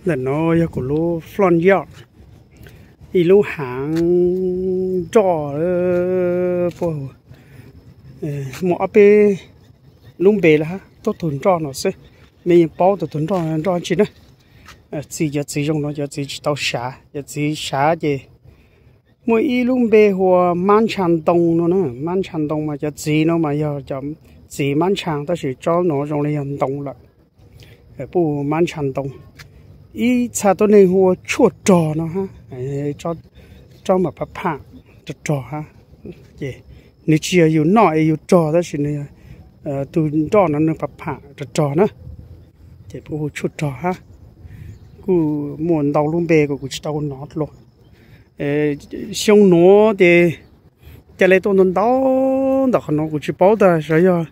Ntawm no yog kuv lub front yard, ib lub haav nroj, muaj ob peb lub npe lawm hab, tuaj tug nroj no xwb. Mej yeej paub tug tug nroj, nroj tsi na. Txiv, cov txiv zoo no cov txiv tsis tau sav, cov txiv sav ces muaj ib lub npe hu ua mab ntsha ntoo no na. Mab ntsha ntoo mas cov txiv no mas yog cov txiv mab ntsha, tab sis tsob no zoo li yog ntoo lawm. Puj, mab ntsha ntoo, ib txha tuab neeg hu ua tshuaj rog no hab, tsob mas pham pham rog rog hab. Ces nws tsis yog yus noj es yus rog, tab sis nws yog tug nroj no nws pham pham rog rog na, ces puj hu tshuaj rog hab. Kuj muaj ntau lub npe kuv, kuv tsis tau nov dlua. Xyoo nuav ces ca le tuaj ntau ntau ntawm qhov no, kuv tsis paub tas xyov yog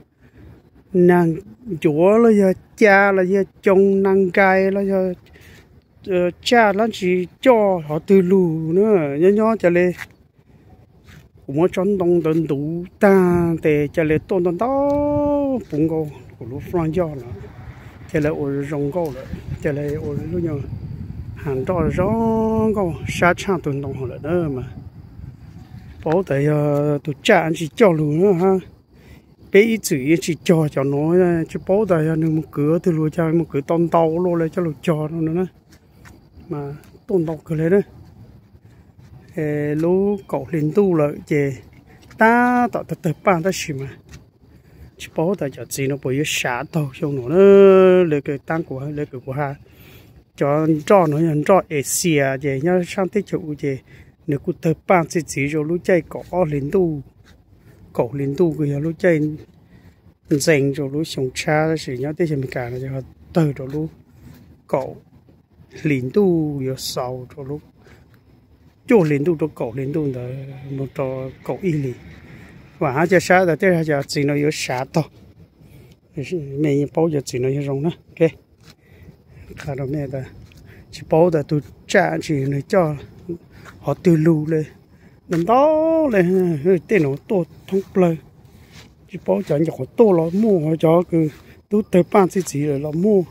naag ncuav los yog ca los yog coo naag nkais los yog tsaj dlaab tsi coj hov twg lug na. Nyob nyob ca le kuv muab tsob ntoo ntawd ntuv taag tes ca le tuaj ntau ntau puv nkaus kuv lub front yard no, ca le ua zoo nkauj lawm, ca le ua lub nyuag haav nroj zoo nkauj sab tshaaj tug ntoo hov lawm na mas. Paub tas yog tug tsaj tsi coj lug na hab. Peb ib txwm yeej tsis cog cov nuav, tsis paub tas yog nws mus kwv twg lug, cas mus kwv tau ntau luaj le coj lug cog no na. Mas tuaj ntau kawg le na. Lub kaum hli ntuj lawm ces tab tom tawg tawg paaj tab sis mas tsis paub tas cov txiv no puas yuav sav taug xyoo no na. Le kws taab kuv, le kws kuv has, cov nroj no yog nroj Asia ces nyob saab teb chaws u ces nws kuj tawg paaj txi txiv rau lub caij kaum ob hli ntuj. Kaum hli ntuj kws yog lub caij ntxeev rau lub xyoo tshab, tab sis nyob teb chaws Amelikas no ces ho tawg rau lub kaum hli ntuj yuav xaus rau lub cuaj hli ntuj rau kaum hli ntuj ntawd moog rau kaum ib hli. Vaam hab ca sab tas tej zag cov txiv no yuav sav taug. Mej yeej paub cov txiv no yog zoo na. Qha rau mej tas tsis paub tas tug tsaj tsi nws coj hov twg lug le. Ntau ntau le, tej nuav tuaj thoob plawg. Tsis paub cov nyuam qhuav tuaj los muaj, cov kws tub tawg paaj txi txiv lawm los muaj.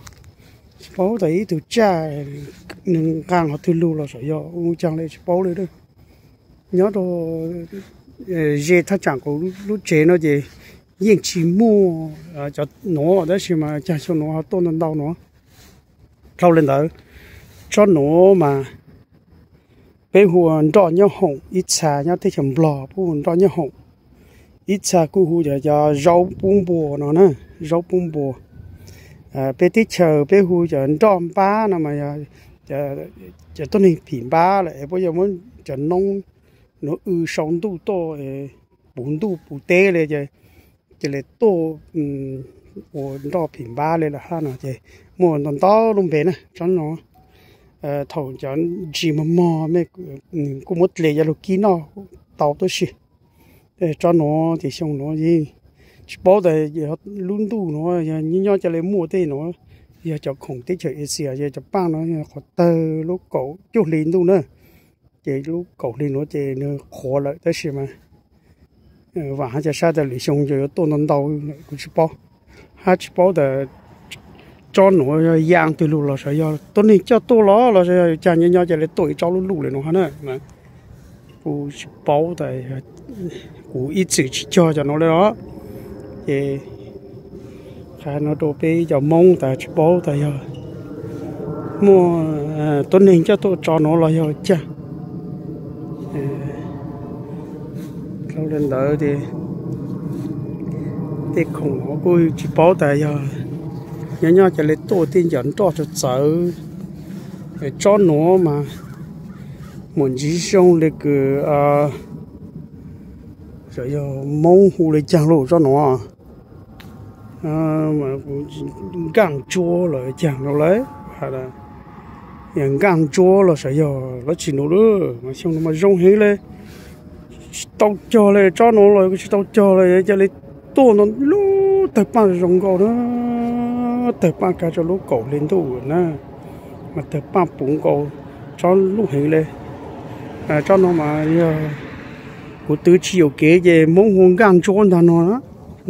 Tsis paub tas ib tug tsaj nws nqaa hov twg lug los xyov yog ua caag le tsis paub le. Nyob rau ze thaj tsam kuv lub tsev no ces yeej tsis muaj cov nuav, tab sis mas caag xyoo nuav ho tuaj ntau ntau nuav. Dlhau le ntawd, tsob nuav mas peb hu ua nroj nyob hoom, ib txha nyob teb chaws Nplog peb hu nroj nyob hoom, ib txha kuj hu cov, cov zaub pub npua no na, zaub pub npua. Peb teb chaws peb hu cov nroj npab no mas yog cov tuab neeg phim npab lawm, puab yuav muab cov noob nuav w sau ntuj tuaj, puv ntuj puv teb le, cia le tuaj ua nroj phim npab le lawm hab no ces muaj ntau ntau lub npe na tsob no. Thaum cov ntsis mog mog kuj muab dle cov lug kib noj tau tuab si. Tsob nuav ces xyoo nuav yeej tsis paub tas lub ntuj nuav yog nyob nyob ca le muaj tej nuav, yog cov khoom teb chaws Asia, yog cov paaj no yog qhuav tawg lub kaum cuaj hli ntuj na, ces lub kaum hli nuav ces nws qhuav lawm tab sis mas vaam hab ca sab tas lwm xyoo ces yuav tuaj ntau ntau, kuv tsis paub, hab tsis paub tas tsob nuav yog yaa twg lug los xyov yog tuab neeg coj tuaj los los xyov yog caag nyob nyob ca le tuaj ib tsob lub luj le nuav hab na. Kuv tsis paub tas, kuv ib txwm tsis cog cov nuav le os. Ces qha no rau peb cov Moob tas tsis paub tas yog muaj tuab neeg coj tuaj tso nuav los yog caag. Dlhau le ntawd ces tej khoom nuav kuj tsis paub tas yog nyob nyob ca le tuaj tej ncov nroj txawv txawv. Tsob nuav mas muaj ntsis zoo le kws xyov yog Moob hu le caag lauj tsob nuav. Nkaaj ntsuab los caag no lawm, yog nkaaj ntsuab los xyov yog dlaab tsi nuav lawm mas xyoo no mas zoo heev le. Tsis tau cog le tsob nuav los kuj tsis tau cog le, ca le tuaj ntau lub tawg paaj zoo nkauj na, tawg paaj kag rau lub kaum hli ntuj na, mas tawg paaj puv nkaus tsob lub heev le. Tsob no mas yog kuv twv tsis yuam kev ces Moob hu nkaaj ntsuab ntag no,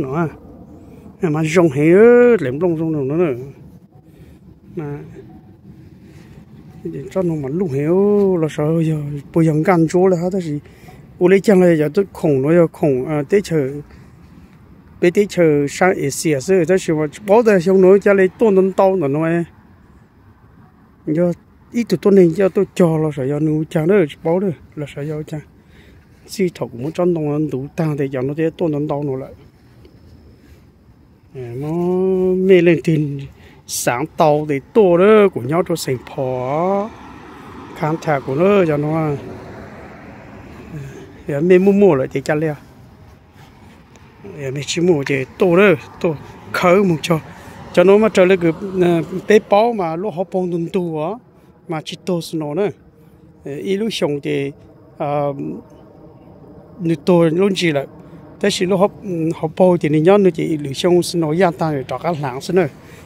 no mas zoo heev, dlev nplooj zoo no. Mas Tsob no mas luj heev los sav, puas yog nkaj ntsuab li hab, tab sis ua li caag los yog cov khoom no yog khoom teb chaws, peb teb chaws saab Asia xwb, tab sis mas tsis paub tas xyoo no ca le tuaj ntau ntau ntawm no. Yog ib tug tuab neeg coj tuaj cog los sav yog nws ua caag na, tsis paub na los sav yog ua caag. Txij thaum kuv muab tsob ntoo ntawd ntuv taag tes cov no thiaj tuaj ntau ntau no lawm. Mej leej twg xaav tau tes tuaj lawm, kuv nyob rua Saint Paul, contact kuv na cov no. Yog mej muaj muaj lawm ces ca le, mej tsis muaj ces tuaj lawm, tuaj khawb moog cog. Cov no mas raws le kws peb paub mas lub hauv paug ntug ntug os, mas tsis tuag snow na. Ib lub xyoo ces nws tuag lub ntsis lawm, tab sis lub hauv paug ces nws nyob nws ces lwm xyoo snow yaj taag rov qab hlaav xwb na.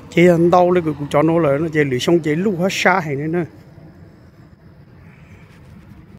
Ces yog ntau le kws kuv cov no lawm no ces lwm xyoo ces luj hab sab heev li na.